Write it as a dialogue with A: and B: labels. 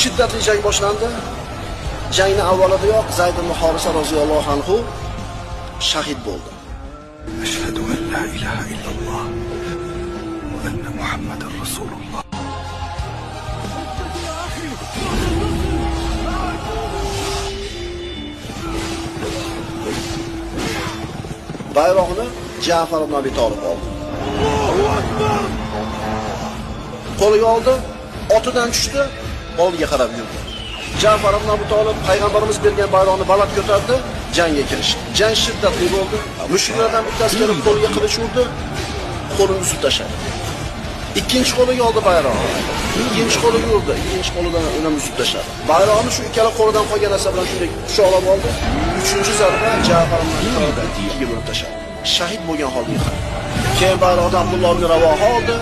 A: Shiddatli jang boshlandi. Jangni avvalidayoq Zayd ibn Horisa roziyallohu anhu shahid bo'ldi.
B: Ashhadu an la ilaha illalloh va anna Muhammadar rasululloh.
A: Bayroqni Ja'far ibn Abi Talib oldi. Qo'liga oldi, otidan tushdi, oldiga qarab yurdi. Ja'far ibn Abi Talib payg'ambarimiz bergan bayroqni baland ko'tardi, jangga kirishdi. Jang shiddatli bo'ldi. Mushriklardan bittasi kelib qo'liga qilich urdi, qo'lini uzib tashladi. Ikkinchi qo'liga oldi bayroqni. Ikkinchi qo'liga urdi, ikkinchi qo'lidan uni uzib tashladi. Bayroqni shu ikkala qo'lidan qolgan narsa bilan shunday quchoqlab oldi. Uchinchi zarba Ja'far ibn Abi Talibni ikkiga bo'lib tashladi. Shahid bo'lgan holda yiqildi. Keyin bayroqni Abdulloh ibn Ravoha oldi.